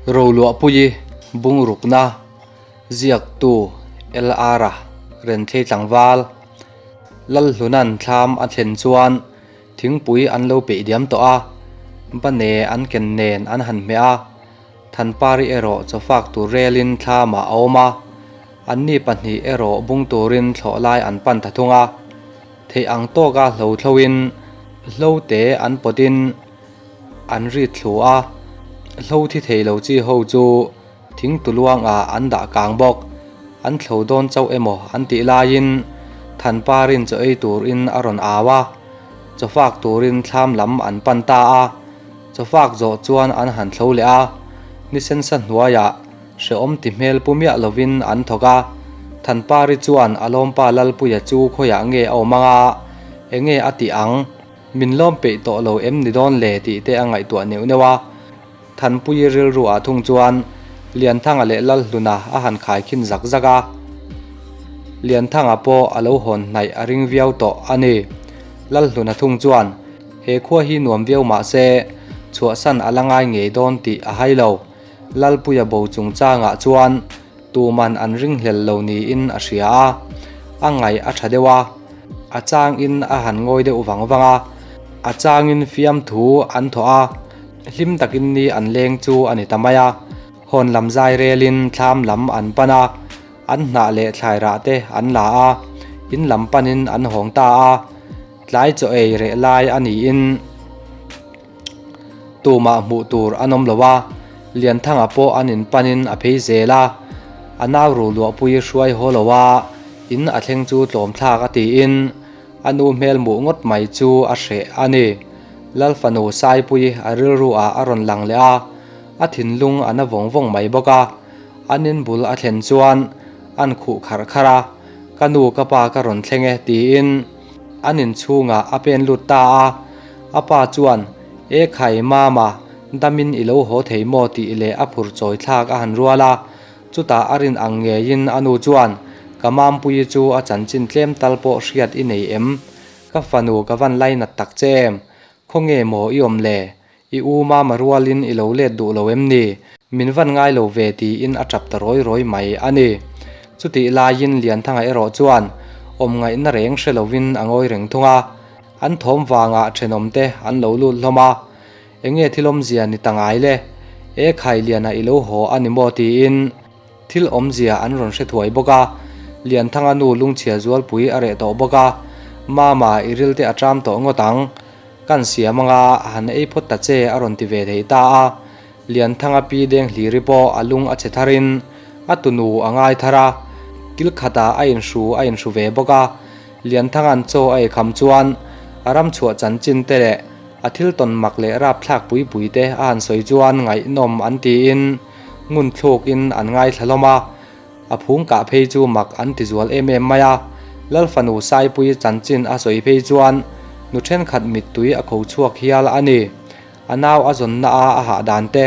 Roluahpuii bungrukna ziaktu LR-a Renthei tlangval Lalhluna'n thlam a thlen chuan thingpui an lo peih diam tawh a, bane an ken nen an han hmeh a, Thanpari erawh chawfak tur relin thlamah a awm a, anni pahnih erawh bung turin thlawh lai an pan ta thung a. Theih ang tawka hlo thloin hlo te an pawtin an rit thlu a, hlo thi thei lo chi ho chu thing tuluangah an dah kang bawk. An thlo dawn chauh emaw an tih laiin Thanparin chaw ei turin a rawn au a, chawfak turin thlam lam an pan ta a. Chawfak zawh chuan an han thlo leh a, nisensa hnuaiah hrehawm ti hmel pu miah lovin an thawk a. Thanpari chuan a lawmpa Lalpuia chu khawiah nge a awm anga, enge a tih ang? Min lawm peih tawh lo em ni dawn le tih te a ngaihtuah neuh neuh a. Thanpuii rilru ah thung chuan Lianthanga leh Lalhluna a han khaikhin zak zak a. Lianthanga pawh a lo hawn hnaih a ring viau tawh a ni. Lalhluna thung chuan He khua hi nuam viau mah se, chhuahsan a la ngai ngei dawn tih a hai lo. Lalpuia bo chungchangah chuan tuman an ringhlel lo niin a hria a, a ngaih a tha deuh a, a changin a han ngawi deuh vang vang a, a changin fiamthu an thawh a, hlim takin ni an leng chu a ni ta mai a. Hawn lam zai relin thlam lam an pan a, an hnah leh thlai rah te an la a, in lam panin an hawng ta a. Tlai chaw ei reh lai a niin tumah hmuh tur an awm lo a, Lianthanga pawh an in panin a phei zel a, a nau ru luahpui hruai haw lo a, in a thleng chu tlawm thlak a tiin a nu hmel muh ngawt mai chu a hreh a ni. Lalfanu Saipui a rilru ah a rawn lang leh a, a thinlung a na vawng vawng mai bawk a, an in bul a thlen chuan an khuh kharh kharh a, Ka nu ka pa ka rawn thleng e tiin an inchhungah a pen lut ta a, a pa chuan E khai mama, damin i lo haw thei maw tih leh a phur chawi thlak a han rual a, chutah a rin ang ngeiin a nu chuan Ka mampuii chu a chanchin tlem tal pawh hriat i nei em? Ka fanu ka van lainat tak che em? Khawnge maw i awm le? I u mama rualin i lo let duh lo em ni? Min van ngai lo ve tiin a tap ta rawi rawi mai a ni. Chutih laiin Lianthanga erawh chuan awm ngaihna reng hre lovin a ngawi reng thung a. An thawm vangah thenawmte an lo lut hlawm a. Enge thil awmzia ni ta ngai le? E khai Liana i lo haw a ni maw tiin thil awmzia an rawn hre thuai bawk a. Lianthanga nu lungchhia zualpui a reh tawh bawk a. Mama i rilte a ṭam tawh ngawt ang. Kan siam anga han ei phawt ta che a rawn ti ve thei ta a, Lianthanga pi deng hliri pawh a lung a chhe tharin a tunu a ngai thar a, kil khatah a inhru a inhru ve bawk a, Lianthanga'n chaw a eikham chuan a ram chhuah chanchin te leh a thil tawn mak leh rapthlak pui pui te a han sawi chuan ngaihnawm an tiin ngun thlukin an ngaithla hlawm a. A phung kah phei chu mak an ti zual em em mai a, Lalfanu Saipui chanchin a sawi phei chuan nu thenkhat mittui a kho chhuak hial a ni. A nau a zawnna a a hah dan te,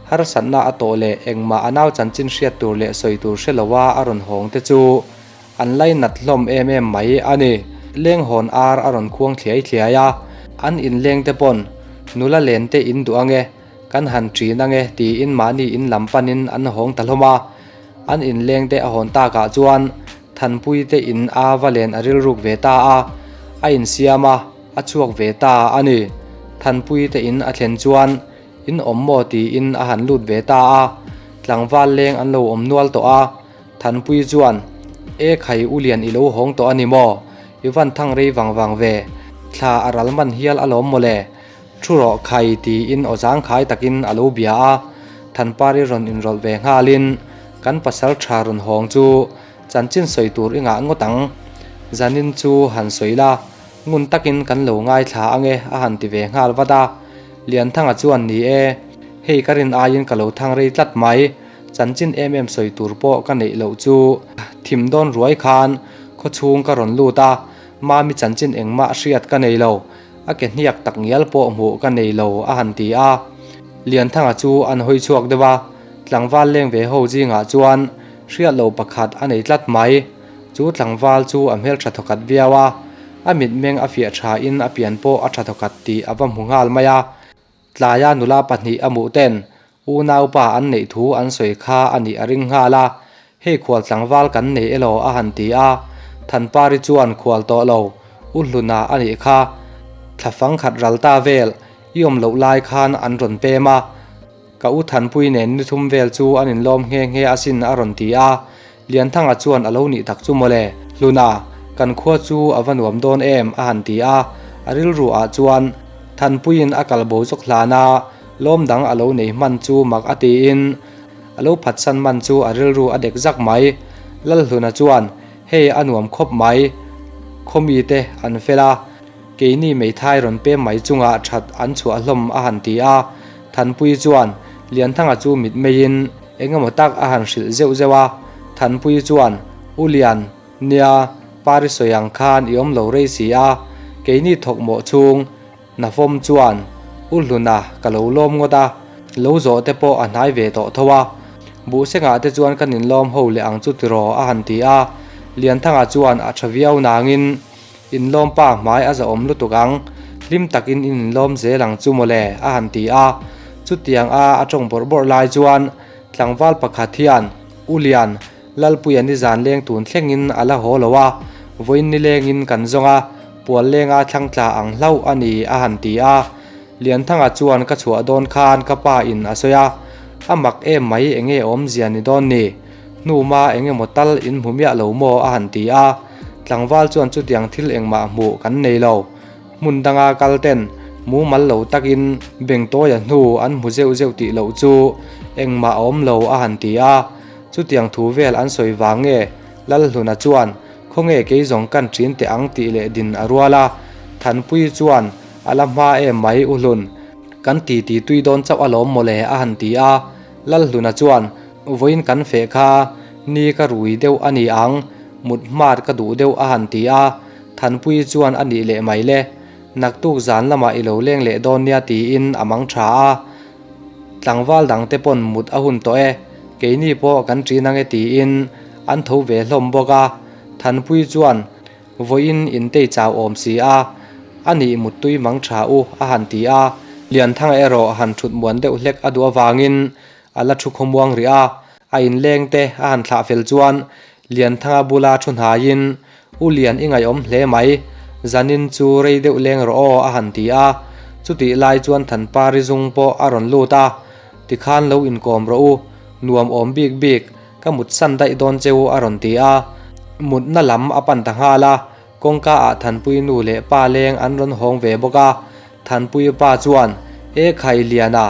harsatna a tawh leh engmah a nau chanchin hriat tur leh sawi tur hre loa a rawn hawng te chu an lainat hlawm em em mai a ni. Lenghawn ar a rawn khuang thliai thliai a, an inleng te pawn nula len te in duh ange, Kan han ṭin ange tiin mahni in lam panin an hawng ta hlawm a, an inleng te a hawn takah chuan Thanpui te in a va len a rilruk ve ta a, a insiam a, a chhuak ve ta a ni. Thanpui te in a thlen chuan in awm maw tiin a han lut ve ta a, tlangval leng an lo awm nual tawh a, Thanpui chuan, E khai u Lian i lo hawng tawh a ni maw? I van thang rei vang vang ve, thla a ral man hial alawm mawle. Thu rawh khai tiin aw zangkhai takin a lo bia a, Thanpari rawn inrawlh ve nghalin kan pasal tha rawn hawng chu chanchin sawi tur i ngah ngawt ang. Zanin chu han sawi la, ngun takin kan lo ngaithla ange a han ti ve nghal vat a. Lianthanga chuan ni e, hei ka rin aiin ka lo thang rei tlat mai, chanchin em em sawi tur pawh ka neih loh chu thim dawn ruai khan khawchhung ka rawn lut a, Mami chanchin engmah hriat ka nei lo. A ke hniak tak ngial pawh hmuh ka nei lo a han ti a. Lianthanga chu an hawi chhuak deuh a, tlangval leng ve ho zingah chuan hriat lo pakhat a nei tlat mai. Chu tlangval chu a hmeltha thawkhat viau a, a mitmeng a fiah tha in a pian pawh a tha thawkhat tih a va hmu nghal mai a. Tlaia nula pahnih a hmuh ten Unaupa an neih thu an sawi kha a nih a ring nghal a, Hei khual tlangval kan nei elaw a han ti a, Thanpari chuan khual tawh lo, U Hluna a nih kha. Thla fang khat ral ta vel, i awm loh lai khan an rawn pem a. Ka u Thanpui nen ni thum vel chu an inlawm nghe nghe asin a rawn ti a, Lianthanga chuan a lo nih tak chu mawle, Hluna, kan khua chu a va nuam dawn em a han ti a, a rilru ah chuan Thanpuiin a kal bo zawk hlan a, lawm dang a lo nei hman chu mak a tiin a lo phatsan man chu a rilru a dek zak mai. Lalhluna chuan, Hei a nuam khawp mai, khawmite an fel a, Keini meithai rawn pem mai chungah that an chhuah hlawm a han ti a, Thanpuii chuan Lianthanga chu mitmeiin eng emaw tak a han hrilh zeuh zeuh a, Thanpuii chuan, U Lian, nia, Pari sawi ang khan i awm lo rei si a, keini thawk mawh chhung Nafawm chuan U Hluna ka lo lawm ngawt a, lo zawh te pawh a hnai ve tawh tho a, Buhsengah te chuan kan inlawm ho leh ang chu tiraw a han ti a, Lianthanga chuan a tha viau nangin, Inlawmpa hmai a zahawm lutuk ang, hlim takin in inlawm zel ang chu mawle, a han ti a. Chutiang a a tawng bawrh bawrh lai chuan tlangval pakhat hian, U Lian, Lalpuia nizan leng tun thlengin a la haw lo a, vawiin nilengin kan zawng a, pual lenga thlang tla ang hlauh a ni, a han ti a. Lianthanga chuan ka chhuah dawn khan ka pa in a sawi a, a mak em mai enge awmzia ni dawn ni? Hnuma eng emaw tal in hmu miah lo maw a han ti a, tlangval chuan chutiang thil engmah hmuh kan nei lo. Hmun danga kal ten mumal lo takin Bengtawia hnu an hmu zeuh zeuh tih loh chu engmah a awm lo a han ti a, chutiang thu vel an sawi vang nge Lalhluna chuan khawnge kei zawng kan ṭin teh ang tih leh din a rual a, Thanpuii chuan a la hma em mai U Hlun, kan titi tui dawn chauh alawm mawle a han ti a, Lalhluna chuan Vawiin kan feh kha ni ka rui deuh a ni ang, mut hmat ka duh deuh a han ti a, Thanpuii chuan a nih leh mai le, naktuk zan lamah i lo leng leh dawn nia tiin a mang tha a, tlangval dangte pawn mut a hun tawh e, keini pawh kan ṭin ange tiin an tho ve hlawm bawk a, Thanpuii chuan Vawiin intei chau awm si a, a nih muttui mang tha u a han ti a, Lianthanga erawh han ṭhut muan deuh hlek a duh avangin A la thu khawmuang rih a, a inleng te a han thlah fel chuan Lianthanga bula thu hnaiin, U Lian i ngaihawm hle mai, zanin chu rei deuh leng rawh aw a han ti a. Chutih lai chuan Thanpari zung pawh a rawn lut a, Tikhan lo inkawm rawh u, nuam awm bik bik, ka mutsan daih dawn che u a rawn ti a. Mutna lam a pan ta nghal a, kawngka ah Thanpui nu leh pa leng an rawn hawng ve bawk a. Thanpui pa chuan, E khai Liana,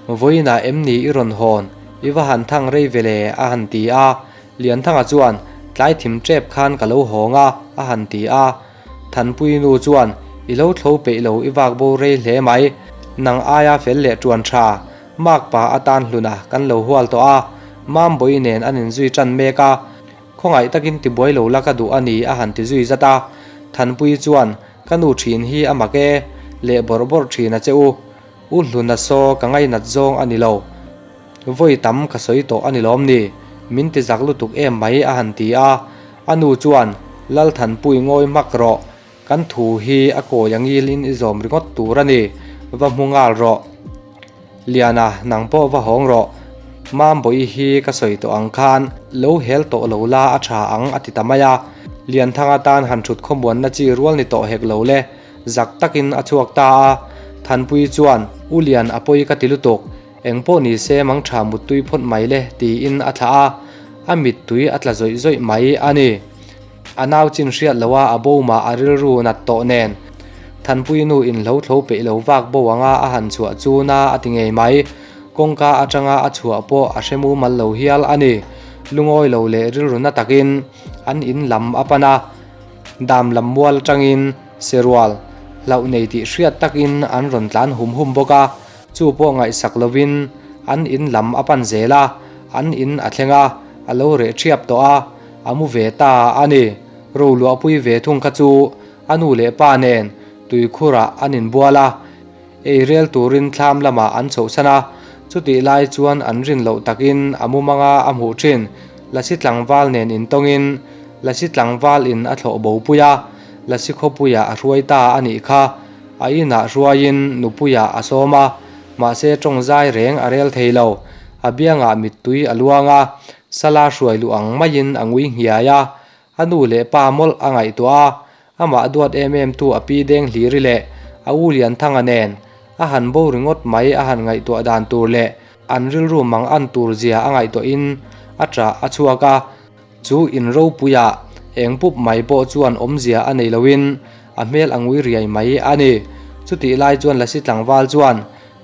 Vawiinah em ni i rawn hawn? I va han thang rei ve le? a han ti a. Lianthanga chuan, Tlai thim tep khan ka lo hawng a, a han ti a. Thanpui nu chuan, I lo thlo peih lo i vak bo rei hle mai. Nang aia fel leh tuan tha, makpa atan hluna kan lo hual tawh a. Mambawi nen an inzui tan mek a. Khawngaih takin tibuai lo la ka duh a ni, a han ti zui zat a. Thanpui chuan, Ka nu thin hi a mak e, leh bawrh bawrh thin a che u. U Hluna saw ka ngainat zawng a ni lo. Vawi tam ka sawi tawh a ni lawm ni? Min ti zak lutuk em mai a han ti a. A nu chuan, Lalthanpui ngawi hmak rawh, kan thu hi a kawi a ngil in i zawm ringawt tur a ni, va hmu nghal rawh. Liana, nang pawh va hawng rawh. Mambawi hi ka sawi tawh ang khan lo hel tawh lo la a tha ang a ti ta mai a. Lianthanga tan han thut khawmuanna chi rual ni tawh hek lo le. Zak takin a chhuak ta a. Thanpuii chuan, U Lian a pawi ka ti lutuk. Eng pawh ni se mang tha muttui phawt mai le tiin a thlah a. A mittui a tla zawih zawih mai a ni. A nau chin hriat lo a, a bo mah a rilru nat tawh nen. Thanpui nu in hlo thlo peih lo vak bo anga a han chhuah chu na a ti ngei mai. Kawngka atanga a chhuah pawh a hre mumal lo hial a ni. Lungawi lo leh rilru na takin an in lam a pan a. Dam lam mual atangin Serual hlauh nei tih hriat takin an rawn tlan hum hum bawk a. Chu pawh ngaihsak lovin an in lam a pan zel a, an in a thleng a, a lo reh thiap tawh a. A mu ve ta a ni. Roluahpui ve thung kha chu a nu leh pa nen tuikhurah an inbual a, ei rel turin thlam lamah an chhohsan a. Chutih lai chuan an rin loh takin a mumanga a hmuh thin Lasi tlangval nen intawngin Lasi tlangval in a thlawh bo pui a, Lasi khawpuiah a hruai ta a nih kha. A inah hruaiin nupuiah a sawm a. Mahse tawng zai reng a rel thei lo. A biangah mittui a luang a, sala hruai luh ang maiin a ngui nghiai a. A nu leh pa mawlh a ngaihtuah a, amah duat em em tu a pi deng hliri leh a u Lianthanga nen a han bo ringawt mai a han ngaihtuah dan tur leh an rilru mang an tur zia a ngaihtuahin a ṭah a chhuak a. Chu in ropuiah eng pup mai pawh chuan awmzia a nei loin a hmel a ngui riai mai a ni. Chutih lai chuan Lasi tlangval chuan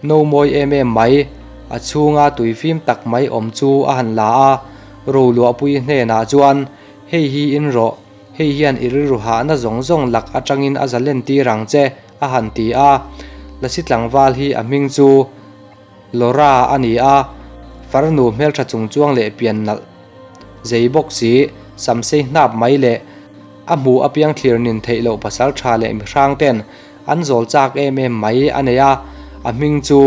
no mawi em em mai, a chhunga tui fim tak mai awm chu a han la a, Roluahpuii hnenah chuan, Hei hi in rawh, hei hian i rilru hahna zawng zawng lak atangin a zalen tir ang che, a han ti a. Lasi tlangval hi a hming chu. Laura a ni a, farnu hmeltha chung chuang leh pian nalh zei bawk si, samsei hnap mai leh a hmu apiang thlir nin theih loh pasal tha leh mihrang ten an zawl chak em em mai a nei a, a hming chu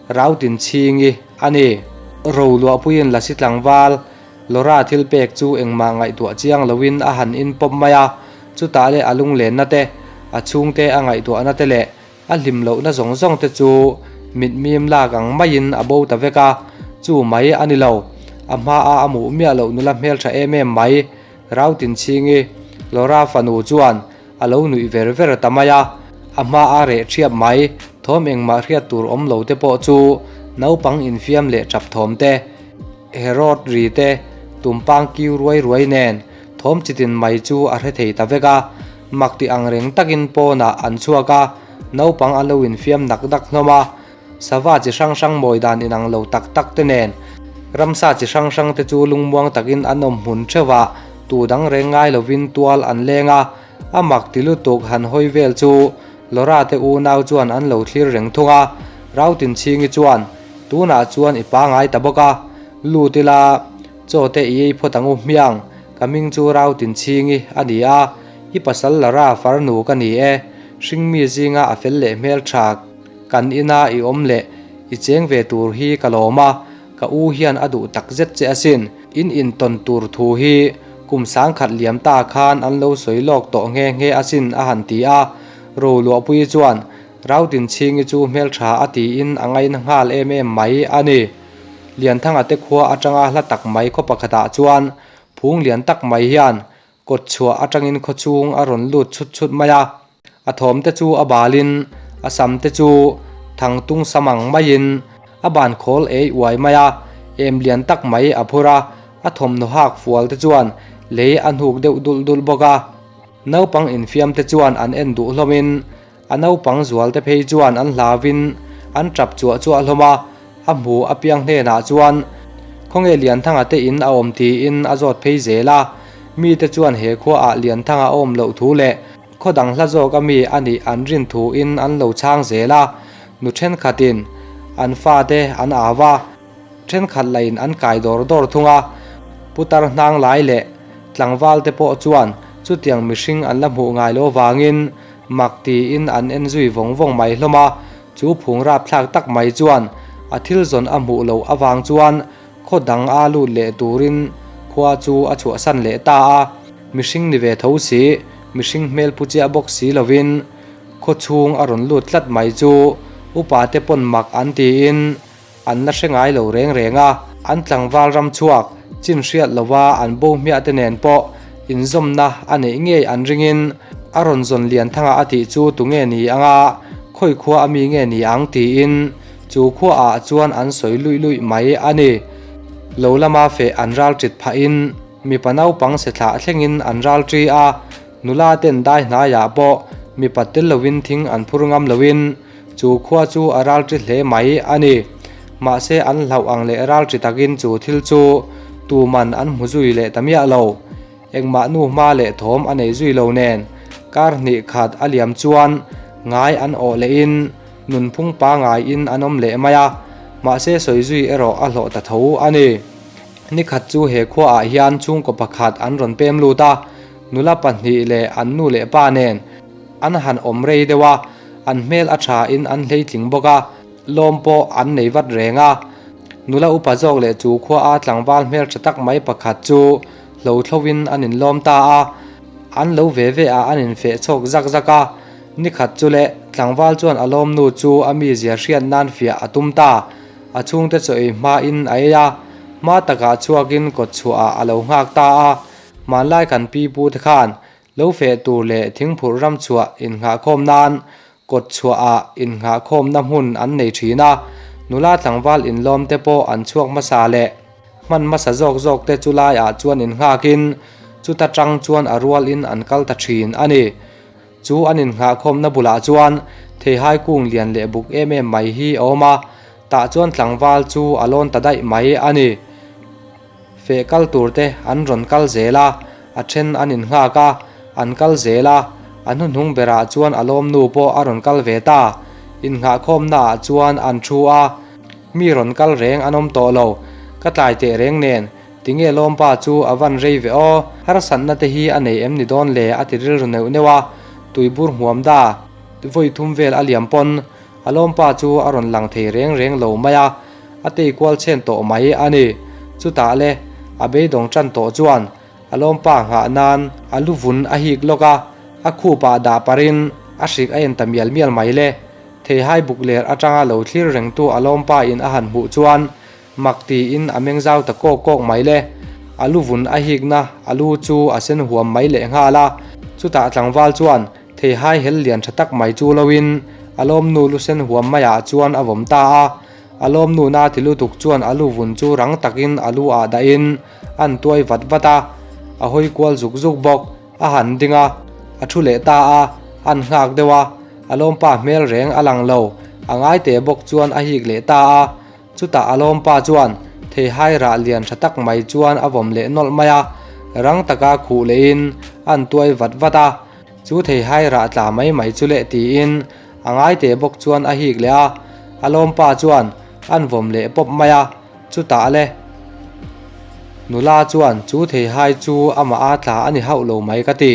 Rautinchhingi a ni. Roluahpuiin Lasi tlangval Laura thil pek chu engmah ngaihtuah chiang loin a han inpawp mai a, chutah leh a lunglenna te, a chhungte a ngaihtuahna te leh A hlim lohna zawng zawng te chu mitmim lak ang maiin a bo ta vek a, chu mai a ni lo. A hmaa a hmuh miah loh nula hmeltha em em mai, Rautinchhingi, Laura fanu chuan a lo nuih ver ver ta mai a. A hmaa reh thiap mai, thawm engmah hriat tur awm lo te pawh chu naupang infiam leh tap thawm te, Herod ri te, tumpang kiu ruai ruai nen thawm chitin mai chu a hre thei ta vek a. Mak ti ang reng takin pawnah an chhuak a, naupang an lo infiam nak dak hlawm a, sava chi hrang hrang mawi dan inang lo tak tak te nen ramsa chi hrang hrang te chu lungmuang takin an awm hmun theuh a, tu dang reng ngai lovin tual an leng a, a mak ti lutuk han hawi vel chu Laura te unau chuan an lo thlir reng thung a, Rautinchhingi chuan tunah chuan i pangai ta bawk a, lut ila. Chaw te i ei phawt ang u hmiang, ka hming chu Rau Tinchhingi a ni a, i pasal Lara farnu ka ni e, hringmi zinga a fel leh hmel tha kan ina i awm leh i cheng ve tur hi ka lawm a, ka u hian a duh tak zet che asin, in intawn tur thu hi kum sangkhat liam ta khan an lo sawi lawk tawh nghe nghe asin a han ti a, Roluahpuii chuan Rau Tinchhingi chu hmel tha a tiin a ngaina nghal em em mai a ni. Lianthanga te khua atanga hla tak mai khaw pakhatah chuan phung lian tak mai hian kawt chhuah atangin khaw chhung a rawn lut chhut chhut mai a. A thawm te chu a balin a sam te chu thang tung sam ang maiin a ban khawl ei uai mai a, em lian tak mai a phur a, a thawmhnaw hak fual te chuan lei a hnuk deuh dulh dulh bawk a. Naupang infiam te chuan an en duh hlawmin A naupang zualte phei chuan an hlauvin an tap chuah chuah hlawm a, a hmu apiang hnenah chuan Khawnge Lianthanga te in a awm tiin a zawt phei zel a, mite chuan he khuaah Lianthanga a awm loh thu leh khaw dang hla zawk a mi a nih an rin thuin an lo chhang zel a, nu thenkhatin an fate an au a. Thenkhat lahin an kai dawr dawr thung a, putar hnang lai leh tlangval te pawh chuan chutiang mihring an la hmuh ngai loh avangin mak tiin an en zui vawng vawng mai hlawm a, chu phung rapthlak tak mai chuan a thil zawn a hmuh loh avang chuan khaw dang a lut leh turin khua chu a chhuahsan leh ta a, mihring ni ve tho si, mihring hmel pu chiah bawk si lovin khaw chhung a rawn lut tlat mai chu upa te pawn mak an tiin An la hre ngai lo reng reng a, an tlangval ram chhuak chin hriat lova an bo hmiah te nen pawh inzawmna a neih ngei an ringin a rawn zawn lian thanga a tih chu tunge ni anga khawi khua a mi nge ni ang tiin chu khuaah chuan an sawi luih luih mai a ni. Lo lama feh an ral ṭit phahin mipa naupang se thlah thlengin an ral ṭi a, nula ten dai hnaiah pawh mipa tel lovin thing an phur ngam loin Chu khua chu a ralṭi hle mai a ni. Mahse an hlauh ang leh ralṭi takin chu thil chu tuman an hmu zui leh ta miah lo. Engmah nu hma leh thawm a nei zui lo nen kar hnih khat a liam chuan ngai an awh lehin nunphung pangaiin an awm leh mai a, mahse sawi zui erawh a hlawh ta tho a ni. Nikhat chu he khuaah hian chhungkaw pakhat an rawn pem lut a, nula pahnih leh an nu leh pa nen an han awm rei deuh a, An hmel a tha in an hleitling bawk a, lawm pawh an nei vat reng a. Nula upa zawk leh chu khua a tlangval hmel tha tak mai pakhat chu hlo thlo in an inlawm ta a. An lo ve ve ah an infeh chhawk zak zak a. Nikhat chu leh tlangval chuan a lawmnu chu a mizia hriat nan fiah a tum ta. A chhungte chaw ei hmain a ei a, hma takah chhuakin kawtchhuah ah a lo nghak ta a. Hmanlai kan pi pu te khan lo feh tur leh thingphurh ramchhuah innghahkhawm nan kawtchhuah ah innghahkhawmna hmun an nei thin a. Nula tlangval inlawm te pawh an chhuak hmasa leh hman hmasa zawk zawk te chu laiah chuan innghakin chuta tang chuan a rualin an kal ta thin a ni. Chu an innghahkhawmna bulah chuan theihai kung lian leh buk em em mai hi a awm a, tah chuan tlangval chu a lawn ta daih mai a ni. Feh kal tur te an rawn kal zel a, a then an innghak a, an kal zel a, a hnuhnung berah chuan a lawmnu pawh a rawn kal ve ta. Innghahkhawmna ah chuan an thu a, mi rawn kal reng an awm tawh lo, ka tlai teh reng nen Tinge lawmpa chu a van rei ve aw, harsatna te hi a nei em ni dawn le a ti rilru neuh neuh a, tuibur hmuam da vawi thum vel a liam pawn a lawmpa chu a rawn lang thei reng reng lo mai a, a tei kual chhen tawh mai a ni. Chutah le a beidawng tan tawh chuan a lawmpa nghah nan a lu vun a hik lawk a, a khupah dah parin a hrik a en ta mial mial mai le. Theihai buk ler atanga lo thlir rengtu a lawmpa in a han hmuh chuan Mak tiin a meng zau ta kawk kawk mai le. A lu vun a hikna a lu chu a sen huam mai leh nghal a. Chutah tlangval chuan theihai hel lian tha tak mai chu loin a lawmnu lu sen huam maiah chuan a vawm ta a. A lawmnu na ti lutuk chuan a lu vun chu rang takin a lu ah dahin an tuai vat vat a. A hawi kual zuk zuk bawk. A han ding a, a thu leh ta a, an nghak deuh a. A lawmpa hmel reng a lang lo. A ngaite bawk chuan a hik leh ta a. Chutah a lawmpa chuan theihai rah lian tha tak mai chuan a vawm leh nawlh mai a, rang taka khuh lehin an tuai vat vat a, chu theihai rah tla mai mai chu leh tiin a ngaite bawk chuan a hik leh a, a lawmpa chuan an vawm leh pawp mai a, chutah le nula chuan chu theihai chu amah a tla a ni hauh lo mai ka ti,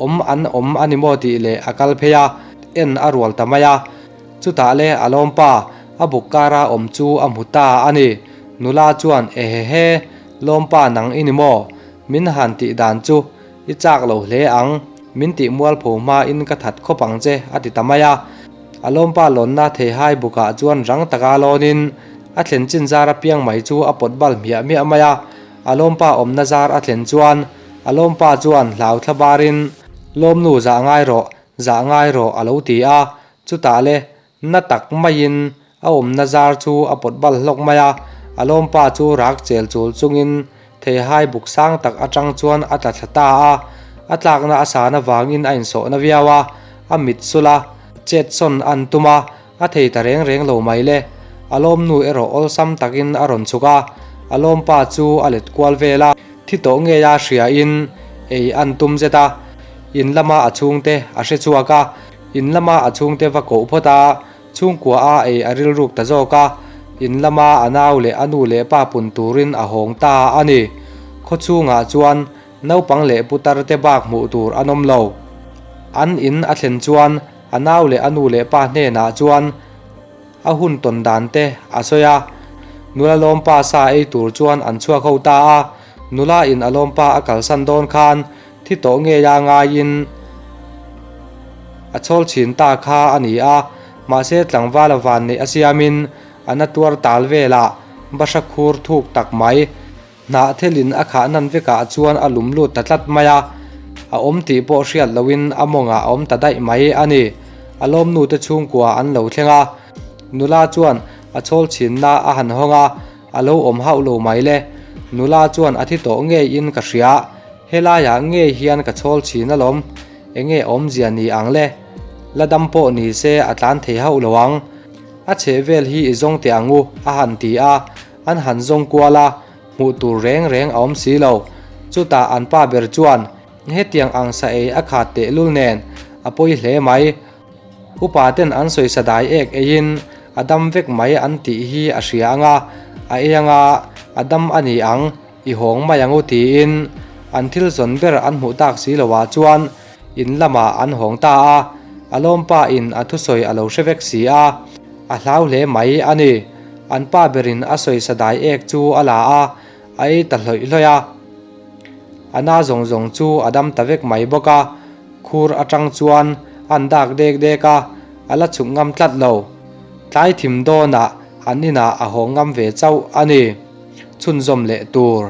awm an awm a ni maw tih leh a kal phei a, en a rual ta mai a. Chutah le a lawmpa, a buk kara awm chu a hmu ta a ni. Nula chuan, Ehehe, lawmpa nang i ni maw? Min han tih dan chu i chak lo hle ang, min tih mualpho hmain ka that khawp ang che, a ti ta mai a. A lawmpa lawnna theihai bukah chuan rang taka lawnin a thlen chin zar apiang mai chu a pawt bal hmiah hmiah mai a. A lawmpa awmna zar a thlen chuan a lawmpa chuan hlau thla barin, Lawmnu zah ngai rawh, zah ngai rawh, a lo ti a. Chutah le, na tak maiin a awmna zar chu a pawt bal hlawk mai a, a lawmpa chu rak chel chul chungin theihai buk sang tak atang chuan a tla thla ta a, a tlakna a san avangin a insawhna viau a, a mit sul a, chet sawn an tum a, a thei ta reng reng lo mai le. A lawmnu erawh awlsam takin a rawn chhuk a, a lawmpa chu a let kual vel a, thi tawh ngeia hriain ei an tum zet a, in lama a chhungte a hre chhuak a. In lama a chhungte va koh phawt a, chhungkua a ei a rilruk ta zawk a, in lama a nau leh a nu leh pa pun turin a hawng ta a ni. Khaw chhungah chuan naupang leh putar te bak hmuh tur an awm lo. An in a thlen chuan a nau leh a nu leh pa hnenah chuan a hun tawn dan te a sawi a. Nula lawmpa sa ei tur chuan an chhuak ho ta a, nula in a lawmpa a kalsan dawn khan Thi tawh ngeia ngaiin a chhawl chhin ta kha a ni a, mahse tlangval a van neih a siamin a na tuar tal velah bahra khur thuk tak mai hnah thelin a khah nan vekah chuan a lum lut ta tlat mai a, a awm tih pawh hriat lohin a mawngah a awm ta daih mai a ni. A lawmnu te chhungkua an lo thleng a, nula chuan a chhawl chhinna a han hawng a, A lo awm hauh lo mai le. Nula chuan a thi tawh ngeiin ka hria. Helaiah ngei hian ka chhawl chhin alawm. Enge awmzia ni ang le? La dam pawh ni se a tlan thei hauh lo ang. A chheh vel hi i zawng teh ang u, a han ti a. An han zawng kual a, hmuh tur reng reng a awm si lo. Chutah an pa ber chuan, Hetiang ang sa ei a khat tehlul nen, a pawi hle mai. Upa ten an sawisa dai ek eiin a dam vek mai an tih hi a hria anga, a ei anga a dam a ni ang, i hawng mai ang u tiin an thil zawn ber an hmuh tak si loah chuan in lamah an hawng ta a, a lawmpa in a thusawi a lo hre vek si a, a hlau hle mai a ni. An pa berin a sawisa dai ek chu a la a, a ei ta hlawih hlawih a. A na zawng zawng chu a dam ta vek mai bawk a, khur atang chuan An dak dek dek a, a la chhuk ngam tlat lo. Tlai thim dawnah an inah a haw ngam ve chauh a ni. Chhunzawm leh tur.